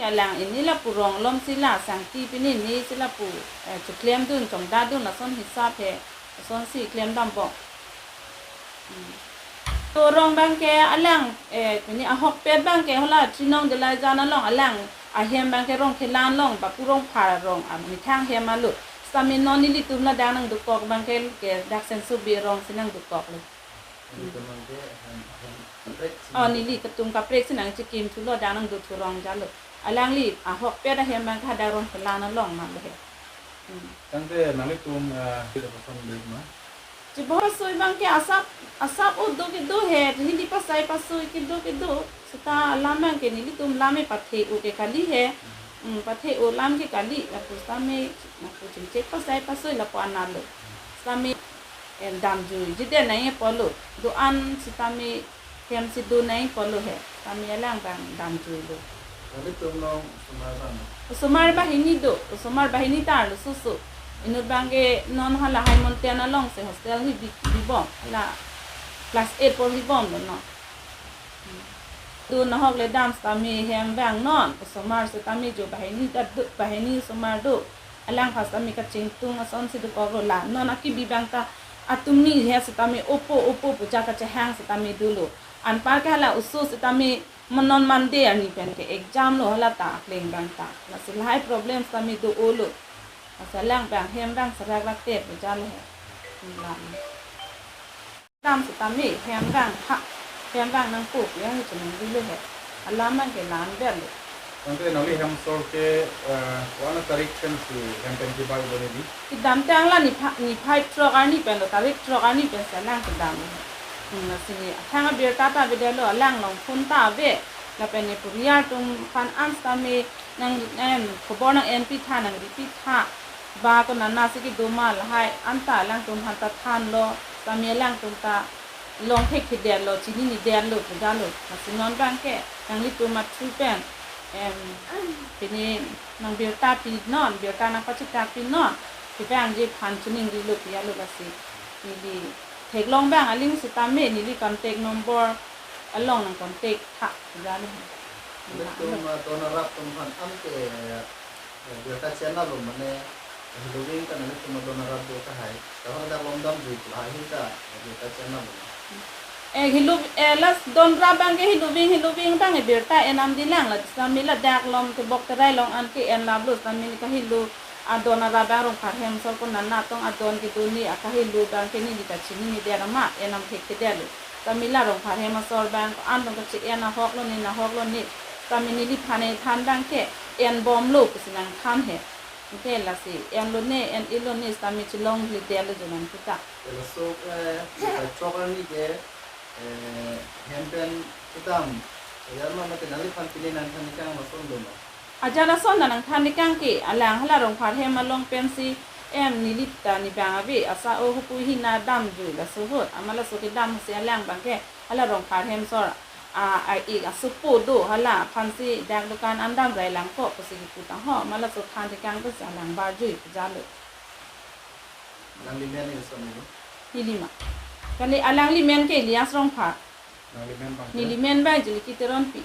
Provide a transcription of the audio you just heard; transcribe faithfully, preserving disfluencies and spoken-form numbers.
Alang ini lapu rong alom si la sangti pini ni si lapu, eh, cheklemdun, chongdadun, lason hisap he, lasonsi klemdambom. Hmm. To rong abangke alang, eh, pini ahokpet abangke hala Trinong Delaizan along alang ahem abangke Rongkhelan along, Bapu Rongphar arong, ah, methang hem alo. Sitame non nelitum ladak nangdukok abangke ke dak Sensobi arong si nangdukoklo. Nelitum abangke hem, hem kaprek si Oh, nangdukok. Neli ketum kaprek si nangchekimthulo, dak nangduthu rong jalo. Alangli ahokpet ahem abangke hadak Rongkhelan along malo he. Hmm. Tangte nanglitum, ah, kita pason bek ma? Chibahor soi abangke asap, asap o do kedo he, Hindi pasai pasoi kedo kedo. Seta alam abangke nelitum lam e pathe o ke kali he. Hmm, pathe o lam ke kali, lapu sitame, lapu chingchek pasai pasoi lapu analo. Sitame, em, damjui jide nangji pulo. Do-an sitame hem si do nangji pulo he. Sitame alang abang damjuilo. Nanglitum along osomar abang? Osomar banghini do, osomar banghini ta arloso so. Inut abangke non hala High Mountain along si hostel hi bi, bibom, hala class eight porhibomlo non. Do nahok le dam sitame hem abang non, osomar sitame jo banghini ta do, banghini osomar do. Alangphan sitame kachingtung asonsi dokoklo la. Non akibi abang ta atum ni he sitame opo opo pu ja kachehang sitame dolo. Anparke hala oso sitame non Monday arni pen ke exam lo, hala ta akleng abang ta. Lasi lahai problem sitame do-olo. Lasi alang abang hem abang serak rakte pu jalo he. Lam. Dam sitame hem abang ha, hem abang nangpo pu yang chenam dilo he. Alam abangke la-an berlo. Tangte nangli hem asor ke, eh, ko-an atarik pen si hem pen kebak lo neli? Kedamtang la niphai, niphai throk arni penlo, tarik throk arni pen si alang kedam lo he. Hmm, lasi ne athang abirta ta avedetlo, alang along phone ta ave. Lapen ne puriar atum aphan an sitame nang, em, khobor nang-enpitha, nangripitha. Ba konatna si kedo ma lahai anta alangtum aphan ta thanlo, sitame alangtum ta long thekthedetlo, chininedetlo pu jalo. Lasi non abangke nanglitum athru pen, em, pini nangbirta pinon, birta nangpachethak pinon, kevangji aphan chiningrilo pu jalo. Lasi neli theklong abang aling sitame neli contact number along nang contact tha pu jalo. Nelitum, ah, don arap atum aphan an ke, eh, birta chenlo mane, eh, Hillobing ta nelitum adon arap do tahai. Tahai dak lom damjui lahai ahin ta, eh, birta chenlo mane. Eh, Hillo, eh, lasi don arap abangke Hillobing, Hillobing abang, eh, birta enam dilang la, sitame ladak lom kebok terai along an ke-en laplo, sitame neli ka Hillo adon arap abang Rongphar hem asor konatna tong adon kedo ni aka Hillo abangke neli ta chininedet amat, enam thekthedetlo. Sitame la Rongphar hem asor abang ko-an tong kache-en ahoklo ne, nahoklo ne. Sitame neliphan ethan abangke enbomlo pusi nangthan he. Ante lasi enlo ne, en-elo ne, sitame chelongledetlo jonan puta. Laso, eh, throk arni ke, eh, hem pen kedam. Ajat ma mate nangliphan pine nangthan ikang lason do ma? Ajat lason ta nangthan ikang ke, alang hala Rongphar hem along pensi, em, neli ta ne abang ave, asa o hupu hina damjui laso ahut, amat laso kedam si alang abangke hala Rongphar hem asor, a, a-ik asopo do, hala aphansi dak dukan an damrai langkok pusi kipu ta ho, amat laso than ikang pusi alang barjui pu jalo. Nangli men ni lason ni? Neli ma. Kali alangli men ke Elias Rongphar. Nangli men abang? Neli men abang Jiliki Teronpi.